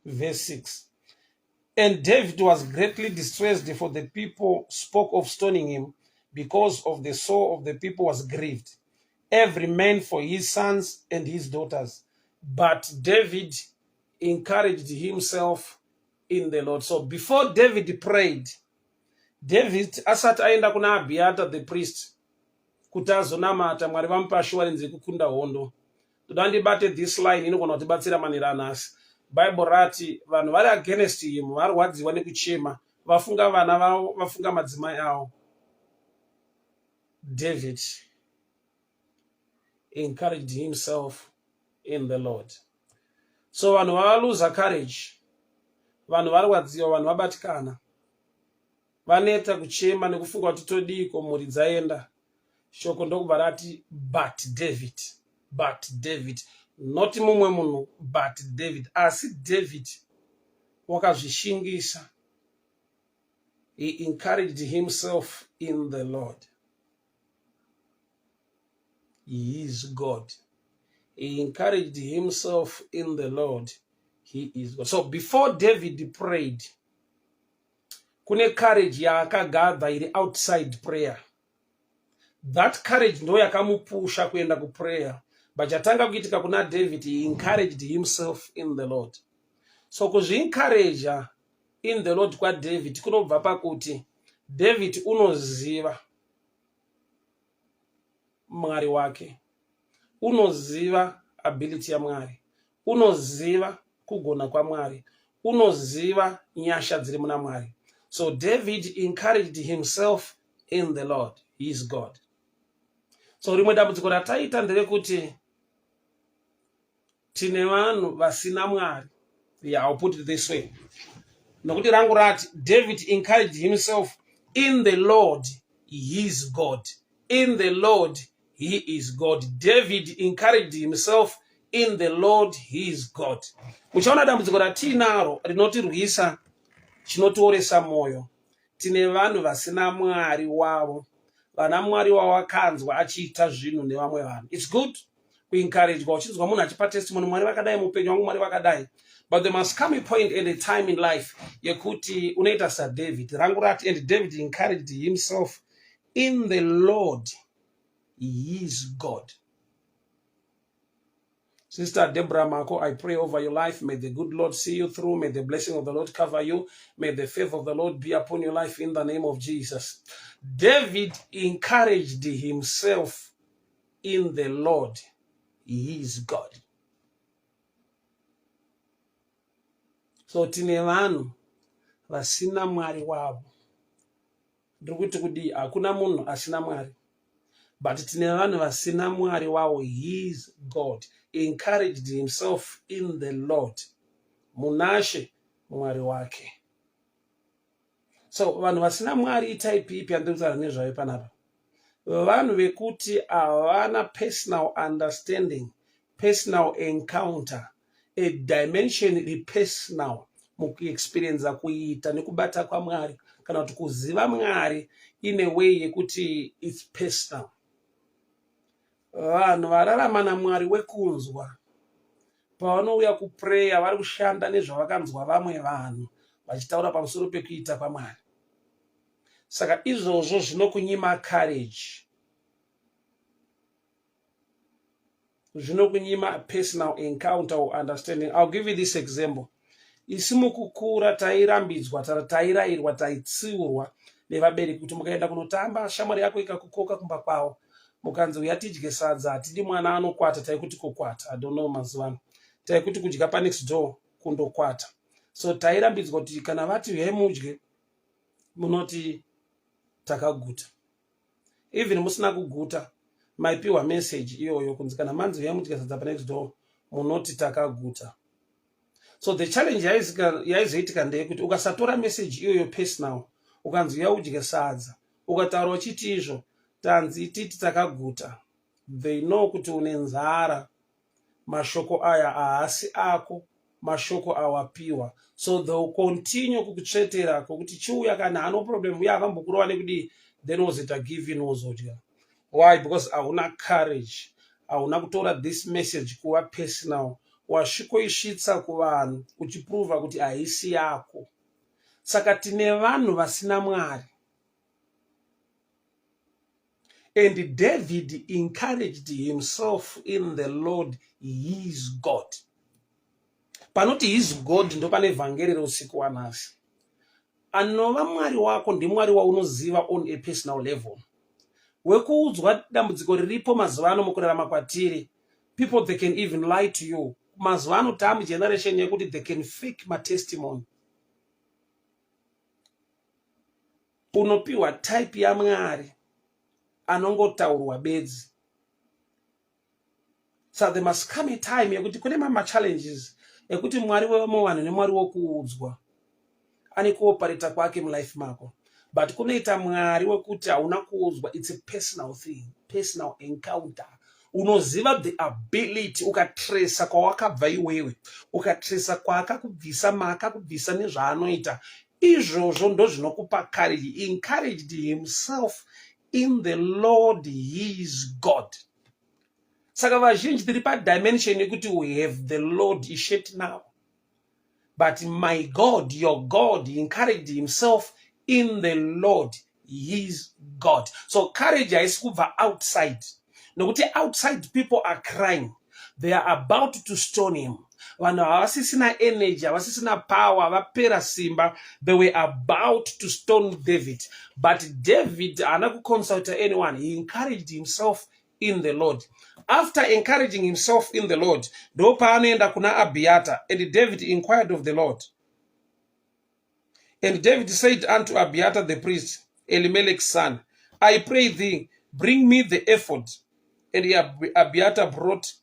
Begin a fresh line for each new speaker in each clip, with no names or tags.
Verse 6. And David was greatly distressed, for the people spoke of stoning him, because of the soul of the people was grieved, every man for his sons and his daughters. But David encouraged himself in the Lord. So before David prayed, David asati aenda kuna Abiata the priest kuti azonamata Mwari vamupa assurance yekukunda hondo. Ndoda ndibate this line inogona kutibatsira manera anhasi. Bible rati vanhu vari against him varwadziwa nekuchema, vafunga vana vavo, vafunga madzimai avo. David encouraged himself in the Lord. So vanhu vavaluza courage, vanhu varwadziwa, vanhu vabatikana, vaneta kuchema nekufunga kuti todiiko, mhuri dzaenda. Shoko ndokubva rati but David, but David, not mumwe munhu, but David. Asi David wakazvishingisa. He encouraged himself in the Lord. He is God. He encouraged himself in the Lord. He is God. So before David prayed, kune courage yaakagather iri outside prayer. That courage ndo yakamupusha kuenda kuprayer. But chatanga kuitika kuna David, he encouraged himself in the Lord. So kuzviencouragea in the Lord kwaDavid kunobva pakuti David unoziva Mwari wake, unoziva ability yaMwari, unoziva kugona kwaMwari, unoziva nyasha dziri muna Mwari. So David encouraged himself in the Lord. He is God. So rimwe dambudziko rataita nderekuti tine vanhu vasina Mwari. Yeah, I'll put it this way, nokuti rangu rati David encouraged himself in the Lord his God. In the Lord he is God. David encouraged himself in the Lord his God. Muchaona dambudziko ratiinaro rinotirwisa, chinotioresa mwoyo, tine vanhu vasina Mwari wavo, vana Mwari wawakanzwa achiita zvinhu nevamwe vanhu. It's good kuencouragwa uchinzwa munhu achipa testimony, "Mwari vakadai muupenyu wangu, Mwari vakadai," but there must come a point and a time in life yekuti unoita saDavid. Rangu rati, and David encouraged himself in the Lord his God. Sister Deborah Mako, I pray over your life. May the good Lord see you through. May the blessing of the Lord cover you. May the favor of the Lord be upon your life in the name of Jesus. David encouraged himself in the Lord, his God. So tine vanhu vasina Mwari wavo. Ndiri kuti kudii? Hakuna munhu asina Mwari, but tine vanhu vasina Mwari wavo. His God. Encouraged himself in the Lord, munaShe Mwari wake. So vanhu vasina Mwari itype ipi yandiri kutaura nezvayo panapa? Vanhu vekuti havana personal understanding, personal encounter, a dimension iri personal mukuexperienza kuita nekubata kwaMwari, kana kuti kuziva Mwari in a way yekuti it's personal. Vanhu vararama naMwari wekunzwa, pavanouya kuprayer vari kushanda nezvavakanzwa vamwe vanhu vachitaura pamusoro pekuita kwaMwari. Saka izvozvo zvinokunyima courage, zvinokunyima personal encounter or understanding. I'll give you this example. Isi mukukura tairambidzwa, tairayirwa, taitsiurwa nevabereki kuti mukaenda kunotamba, shamwari yako ikakukoka kumba kwavo, mukanzi uya tidye sadza, hatidi mwana anokwata. Taikuti kukwata, I don't know mazuva ano, taikuti kudya panext door kundokwata. So tairambidzwa kuti kana vati uyai mudye, munoti takaguta. Even musina kuguta, maipiwa message iyoyo kunzi kana manzi uyai mudye sadza panext door, munoti takaguta. So the challenge yaizoitika ndeyekuti ukasatora message iyoyo personal, ukanzi uya udye sadza, ukataura uchiti izvo tanzi titi takaguta, they know kuti une nzara. Mashoko aya haasi ako, mashoko awapiwa. So they'll continue kukutsvetera kwokuti chiuya, kana hano problem uye akambokurova nekudii, then wozoita give in, wozodya. Why? Because hauna courage, hauna kutora this message kuva personal. Wasvikoisvitsa kuvanhu uchiprova kuti haisi yako. Saka tine vanhu vasina Mwari. And David encouraged himself in the Lord his God. Panoti his God ndopane vhangeri reusiku wanhasi. Anova Mwari wako ndiMwari waunoziva on a personal level. Wekuudzwa dambudziko riripo mazuva ano mukurarama kwatiri, people they can even lie to you. Mazuva ano tamu generation yekuti they can fake matestimony. Unopiwa type yaMwari anongotaurwa bedzi. So there must come a time yekuti kune mamwe machallenges ekuti Mwari wevamwe vanhu neMwari wokuudzwa ane kuopareta kwake mulife mako, but kunoita Mwari wekuti hauna kuudzwa. It's a personal thing, personal encounter. Unoziva the ability, ukatresa kwawakabva iwewe, ukatresa kwaakakubvisa, maakakubvisa nezvaanoita, izvozvo ndozvinokupa courage. He encouraged himself in the Lord his God. Saka vazhinji tiri padimension yekuti we have the Lord ishet now, but my God, your God, he encouraged himself in the Lord his God. So courage haisi kubva outside, nokuti outside people are crying, they are about to stone him. Vanhu havasisina energy, havasisina power, vapera simba. They were about to stone David, but David haana kuconsulta anyone. He encouraged himself in the Lord. After encouraging himself in the Lord, ndo paanoenda kuna Abiata. And David inquired of the Lord. And David said unto Abiathar the priest, Elimelech's son, I pray thee, bring me the ephod. And Abiathar brought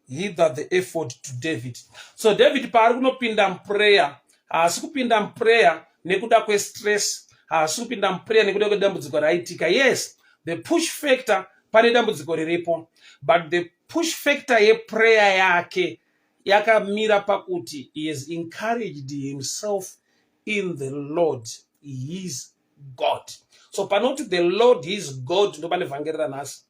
hither the ephod to David. So David paari kunopinda muprayer, haasi kupinda muprayer nekuda kwestress, haasi kupinda muprayer nekuda kwedambudziko raitika. Yes, the push factor, pane dambudziko riripo, but the push factor yeprayer yake yakamira pakuti he has encouraged himself in the Lord his God. So panoti the Lord his God, ndo pane vhangeri ranhasi.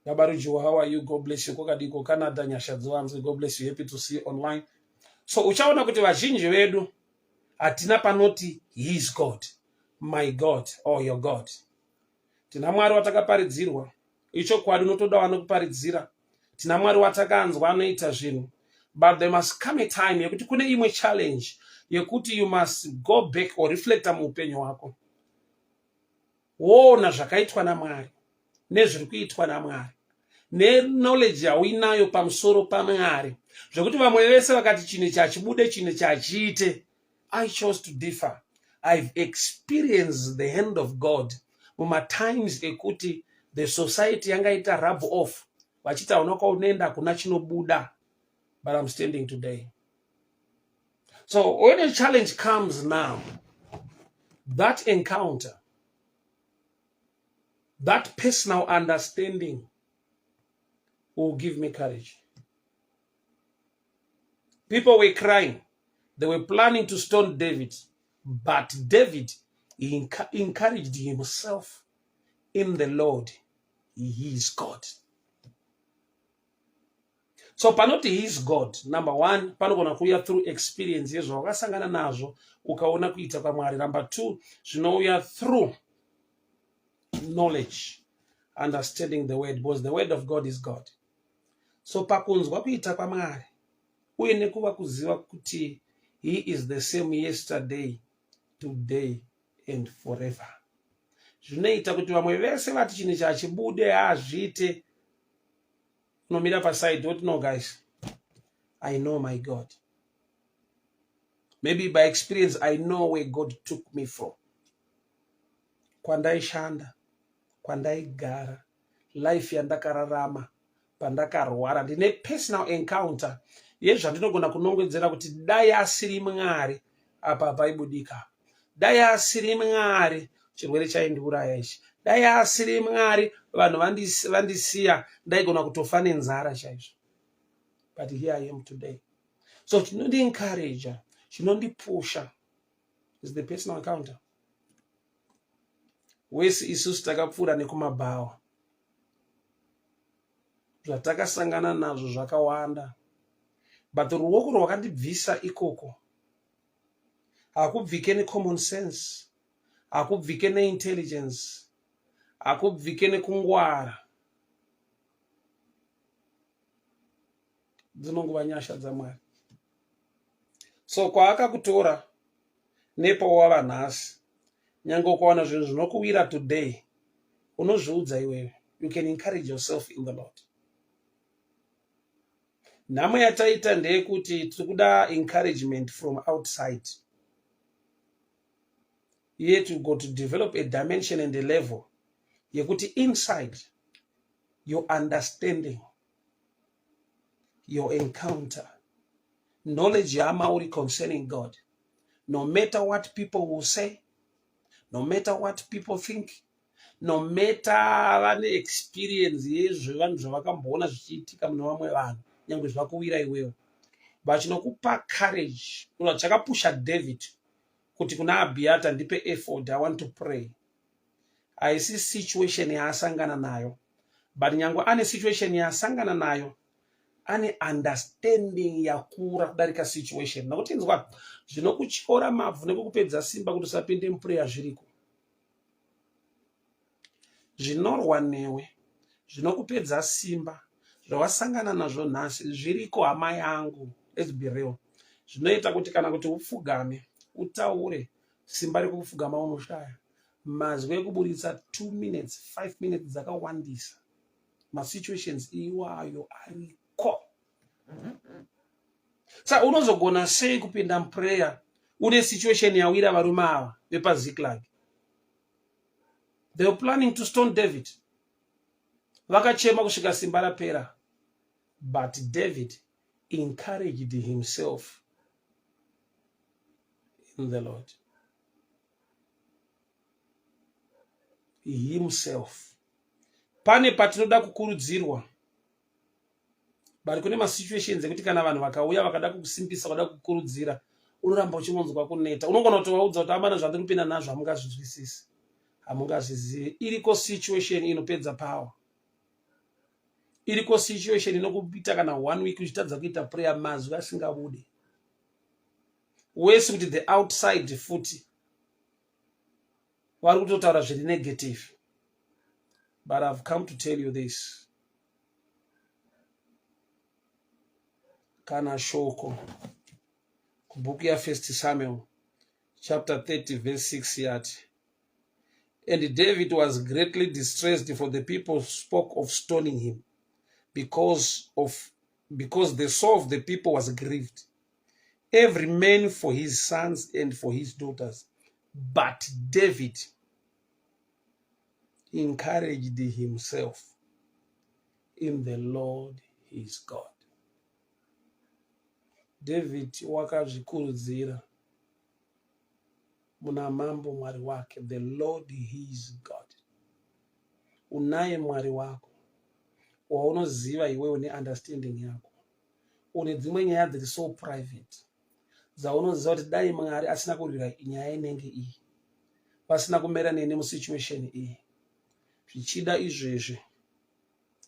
Baba Rujiwa, how are you? God bless you. Kwakadiko Canada? Nyasha dziwanzwe. God bless you. Happy to see you online. So uchaona kuti vazhinji vedu hatina panoti his God, my God or your God. Tina Mwari watakaparidzirwa, ichokwadi, unotoda vanokuparidzira. Tina Mwari watakanzwa anoita zvinhu, but there must come a time yekuti kune imwe challenge yekuti you must go back or reflecta muupenyu hwako, woona zvakaitwa naMwari nezviri kuitwa naMwari neknowledge yauinayo pamusoro paMwari, zvekuti vamwe vese vakati chinhu chachibude, chinhu chachiite, I chose to differ. I've experienced the hand of God mumatimes ekuti the society yangaita rub off vachiti hauna kwaunoenda, kuna chinobuda, but I'm standing today. So when a challenge comes now, that encounter, that personal understanding will give me courage. People were crying, they were planning to stone David, but David, he encouraged himself in the Lord his God. So panoti his God, number one, panogona kuuya through experience yezvawakasangana nazvo, ukaona kuita kwaMwari. Number two, zvinouya through knowledge, understanding the word, because the word of God is God. So pakunzwa kuita kwaMwari uye nekuva kuziva kuti he is the same yesterday, today and forever, zvinoita kuti vamwe vese vati chinhu chachibude, hazviite, unomira paside woti, "No guys, I know my God. Maybe by experience I know where God took me from, kwandaishanda, kwandaigara, life yandakararama, pandakarwara. Ndine personal encounter yezvandinogona kunongedzera kuti dai asiri Mwari, apa paibudika. Dai asiri Mwari, chirwere chaindiuraya ichi. Dai asiri Mwari, vanhu vandisiya, ndaigona kutofa nenzara chaizvo. But here I am today." So chinondiencouragea, chinondipusha is the personal encounter. Wese isusu takapfuura nekumabhawa, zvatakasangana nazvo zvakawanda. But ruoko rwakandibvisa ikoko hakubvike necommon sense, hakubvike neintelligence, hakubvike nekungwara. Dzinongova nyasha dzaMwari. So kwaakakutora nepawava nhasi, nyange ukawana zvinhu zvinokuwira today, unozviudza iwewe. You can encourage yourself in the Lord. Nhamo yataita ndeyekuti tiri kuda encouragement from outside, yet we got to develop a dimension and a level yekuti inside your understanding, your encounter, knowledge yamauri concerning God, no matter what people will say, no matter what people think, no matter vane experience yezvevanhu zvavakamboona zvichiitika mune vamwe vanhu, nyange zvakuwira iwewe, but chinokupa courage, chakapusha David kuti kuna Abiata, "Ndipe ephod, I want to pray," haisi situation yaasangana nayo, but nyange ane situation yaasangana nayo, ane understanding yakura kudarika situation. Nokuti inzwa, zvinokutyora mabvu nekukupedza simba kuti usapinde muprayer zviriko, zvinorwa newe, zvinokupedza simba, zvawasangana nazvo nhasi zviriko, hama yangu. Let's be real. Zvinoita kuti kana kuti upfugame utaure, simba rekupfugama unoshaya, mazwi ekuburitsa 2 minutes, 5 minutes dzakawandisa. Masituations iwayo ariko. Sa unozogona sei kupinda muprayer une situation yawira varume ava vepaZiklag? They were planning to stone David. Vakachema kusvika simba rapera, but David encouraged himself in the Lord himself. Pane patinoda kukurudzirwa, but kune masituations ekuti kana vanhu vakauya vakada kukusimbisa, vada kukurudzira, unoramba uchingonzwa kuneta. Unogona kutovaudza kuti, "Amana, zvandiri kupinda nazvo hamungazvinzwisisi, hamungazvizivi." Iriko situation inopedza power, iriko situation inokuita kana one week uchitadza kuita prayer, mazwi asingabude wese, kuti the outside futi vari kutotaura zviri negative. But I've come to tell you this: kana shoko kubhuku yaFirst Samuel chapter 30 verse 6 yati, "And David was greatly distressed, for the people spoke of stoning him, because the soul of the people was grieved, every man for his sons and for his daughters. But David encouraged himself in the Lord his God." David wakazvikurudzira muna Mambo Mwari wake, the Lord his God. Unaye Mwari wako waunoziva iwewe neunderstanding yako. Une dzimwe nyaya dziri so private dzaunoziva kuti dai Mwari asina kurwira nyaya inenge iyi, vasina kumera neni musituation iyi, zvichida izvezvi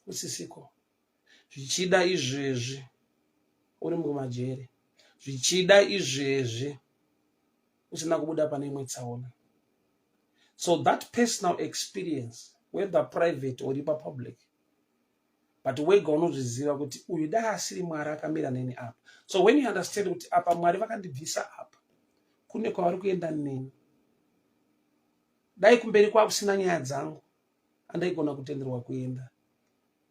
usisiko, zvichida izvezvi uri mumajere, zvichida izvezvi usina kubuda pane imwe tsaona. So that personal experience, whether private or ipa public, but wega unozviziva kuti uyu dai asiri Mwari akamira neni apa. So when you understand kuti apa Mwari vakandibvisa, apa kune kwavari kuenda neni, dai kumberi kwakusina nyaya dzangu andaigona kutenderwa kuenda,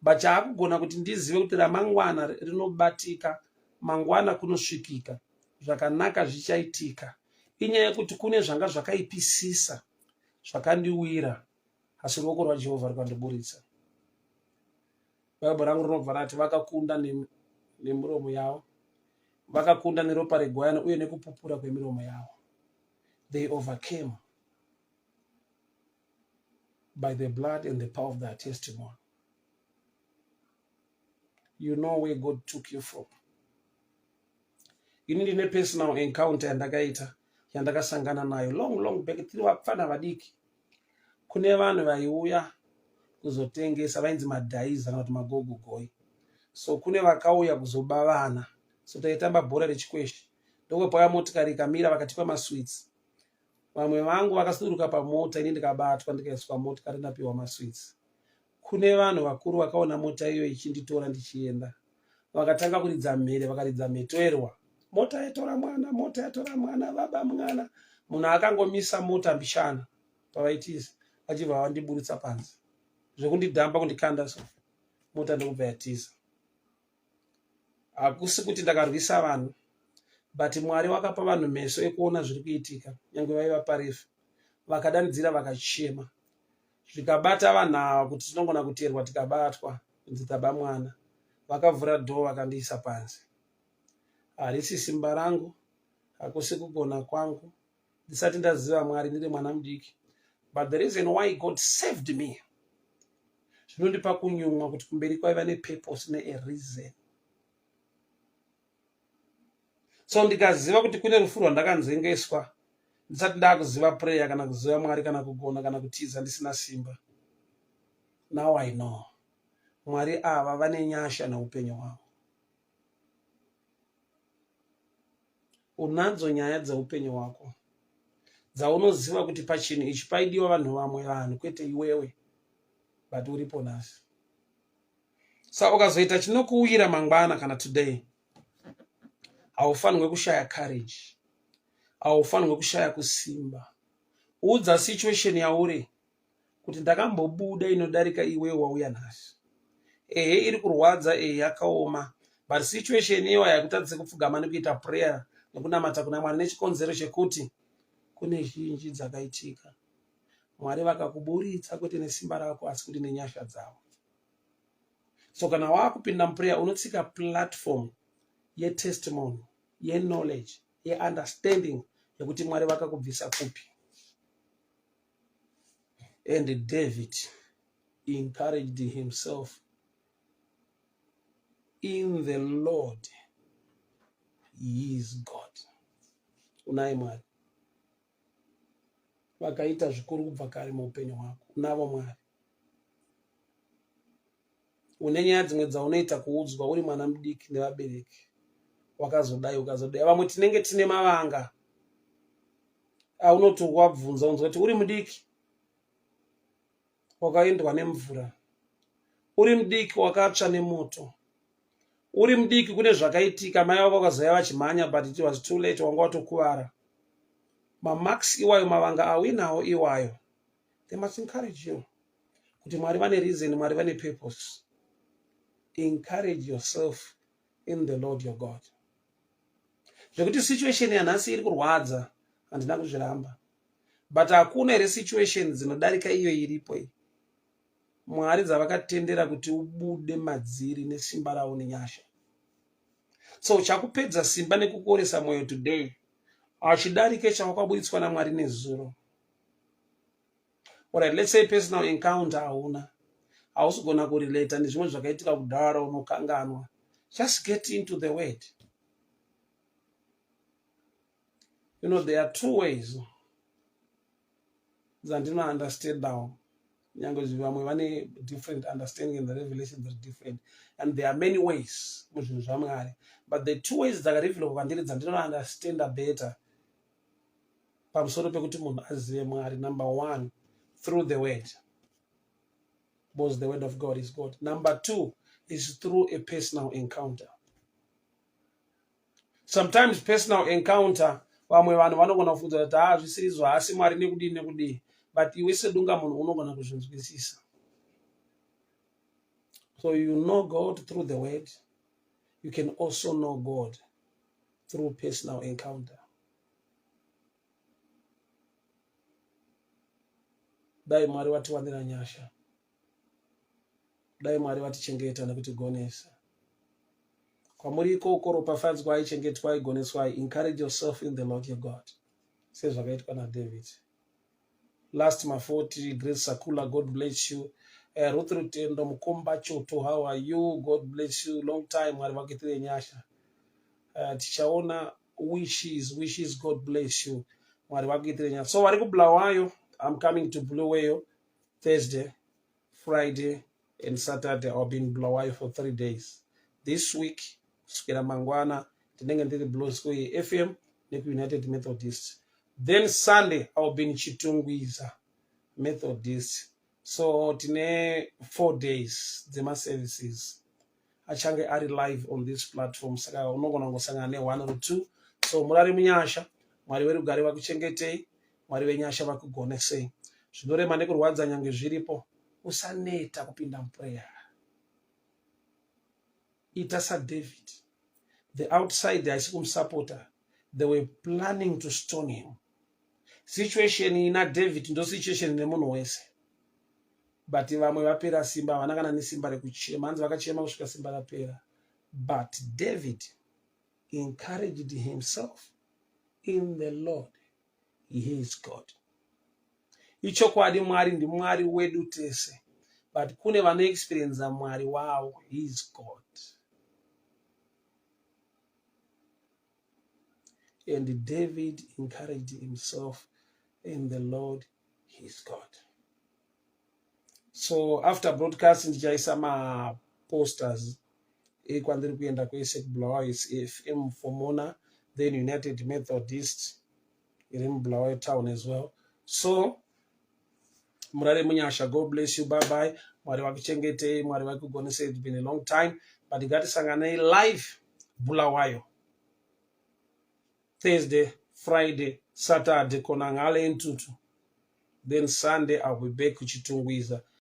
but chaakugona kuti ndizive kuti ramangwana rinobatika, mangwana kunosvikika, zvakanaka zvichaitika, inyaya yekuti kune zvanga zvakaipisisa zvakandiwira, asi ruoko rwaJehovha rukandiburitsa. Bhaibheri rangu rinobva rati vakakunda nemiromo yavo, vakakunda neropa regwayana uye nekupupura kwemiromo yavo. They overcame by the blood and the power of their testimony. You know where God took you from. Ini ndine personal encounter yandakaita, yandakasangana nayo long, long back, tiri vapfana vadiki. Kune vanhu vaiuya kuzotengesa, vainzi madhaiza kana kuti magogogoi. So kune vakauya kuzoba vana. So taitamba bhora rechikweshi, ndokwepauya motikari ikamira, vakatipa masweets. Vamwe vangu vakasuduruka pamota, ini ndikabatwa ndikaiswa motikari, ndapiwa masweets. Kune vanhu vakuru vakaona mota iyo ichinditora ndichienda, vakatanga kuridza mhere, vakaridza mhetoerwa, mota yatora mwana, mota yatora mwana, vaba mwana. Munhu akangomisa mota mbishana pavaitiza, vachibva vandiburitsa panze zvekundidhamba kundikanda so mota ndokubva yatiza. Hakusi kuti ndakarwisa vanhu, but Mwari wakapa vanhu meso ekuona zviri kuitika, nyange vaiva parefu vakadanidzira vakachema, zvikabata vanhu ava kuti tinogona kuterwa tikabatwa kunzi taba mwana. Vakavhura dhoo vakandiisa panze. Harisi simba rangu, hakusi kugona kwangu, ndisati ndaziva Mwari ndiri mwana mudiki, but the reason why God saved me zvinondipa kunyumwa kuti kumberi kwaiva nepurpose neareason. So ndikaziva kuti kune rufu rwandakanzengeswa ndisati ndakuziva prayer kana kuziva Mwari kana kugona kana kutiza ndisina simba. Now I know Mwari ava vane nyasha neupenyu hwavo. Unadzo nyaya dzeupenyu hwako dzaunoziva kuti pachinhu ichi paidiwa vanhu vamwe vanhu kwete iwewe, but uripo nhasi. Sa ukazoita chinokuwira mangwana kana today, haufanirwe kushaya courage, haufanirwe kushaya kusimba. Udza situation yauri kuti ndakambobuda inodarika iwewe wauya nhasi. Ehe, iri kurwadza, ehe, yakaoma, but situation iyo haikutadzise kupfugama nekuita prayer nekunamata kuna Mwari, nechikonzero chekuti kune zhinji dzakaitika Mwari vakakuburitsa kwete nesimba rako asi kuti nenyasha dzavo. So kana waakupinda muprayer unotsika platform yetestimony, yeknowledge, yeunderstanding yekuti Mwari vakakubvisa kupi. And David encouraged himself in the Lord his God. Unaye Mwari vakaita zvikuru kubva kare muupenyu hwako. Unavo Mwari. Une nyaya dzimwe dzaunoita kuudzwa uri mwana mudiki nevabereki, wakazodai ukazodai. Vamwe tinenge tine mavanga aunoti wabvunza unzwa kuti uri mudiki wakaendwa nemvura, uri mudiki wakatsva nemoto, uri mudiki kune zvakaitika, mai vako vakazouya vachimhanya, but it was too late, wanga watokuvara. Mamarks iwayo, mavanga awinawo iwayo, they must encourage you kuti Mwari vane reason, Mwari vane purpose. Encourage yourself in the Lord your God. Zvekuti situation yanhasi iri kurwadza handina kuzviramba, but hakuna here situation dzinodarika iyo iripo iyi Mwari dzavakatendera kuti ubude madziri nesimba ravo nenyasha? So chakupedza simba nekukuoresa mwoyo today hachidarike chawakaburitswa naMwari nezuro. Alright, let's say personal encounter hauna, hausi kugona kurelata nezvimwe zvakaitika kudhara, unokanganwa. Just get into the word. You know, there are two ways dzandinounderstandawo, nyange vamwe vane different understanding and the revelations are different, and there are many ways muzvinhu zvaMwari, but the two ways dzakarevealwa kwandiri dzandinounderstanda better pamusoro pekuti munhu azive Mwari: number one, through the word, because the word of God is God. Number two is through a personal encounter. Sometimes personal encounter, vamwe vanhu vanogona kufunza kuti haa, zvisiri izvo, haasi Mwari, nekudii nekudii, but iwe sedunga munhu unogona kuzvinzwisisa. So you know God through the word, you can also know God through personal encounter. Dai Mwari vatiwanira nyasha, dai Mwari vatichengeta nekutigonesa. Kwamuri ikoko, ropafadzwai, chengetwai, goneswai. Encourage yourself in the Lord your God sezvakaitwa naDavid. Last ma40, Grace Sakula, God bless you. Ruth Rutendo Mukomba Choto, how are you? God bless you, long time. Mwari vakuitire nyasha. Tichaona wishes, wishes, God bless you, Mwari vakuitire nyasha. So vari kuBulawayo, I'm coming to Bulawayo Thursday, Friday and Saturday. I'll be in Bulawayo for 3 days this week, kusvikira mangwana. Ndinenge ndiri Blosco FM nekuUnited Methodist. Then Sunday I'll be in Chitungwiza Methodist. So tine 4 days dzemaservices achange ari live on this platform, saka unogona kungosangana ne1 or 2. So murari munyasha. Mwari werugare vakuchengetei, Mwari venyasha vakugonesei. Zvinorema nekurwadza nyange zviripo, usaneta kupinda muprayer. Ita saDavid. The outside haisi kumusapota. They were planning to stone him. Situation ina David ndo situation nemunhu wese, but vamwe vapera simba, havana kana nesimba rekuchema. Hanzi vakachema kusvika simba rapera, but David encouraged himself in the Lord. He is God. Ichokwadi, Mwari ndiMwari wedu tese, but kune vanoexperienza Mwari wavo. He is God. And David encouraged himself in the Lord his God. So after broadcast ndichaisa maposters ekwandiri kuenda kwese kuBulawayo FM Fomona, then United Methodist iri muBulawayo town as well. So murare munyasha. God bless you. Bye bye. Mwari vakuchengetei, Mwari vakugonesei. It's been a long time, but ngatisanganei live Bulawayo Thursday, Friday, Saturday, khona ngale eNtuthu. Then Sunday I'll be back kuChitungwiza.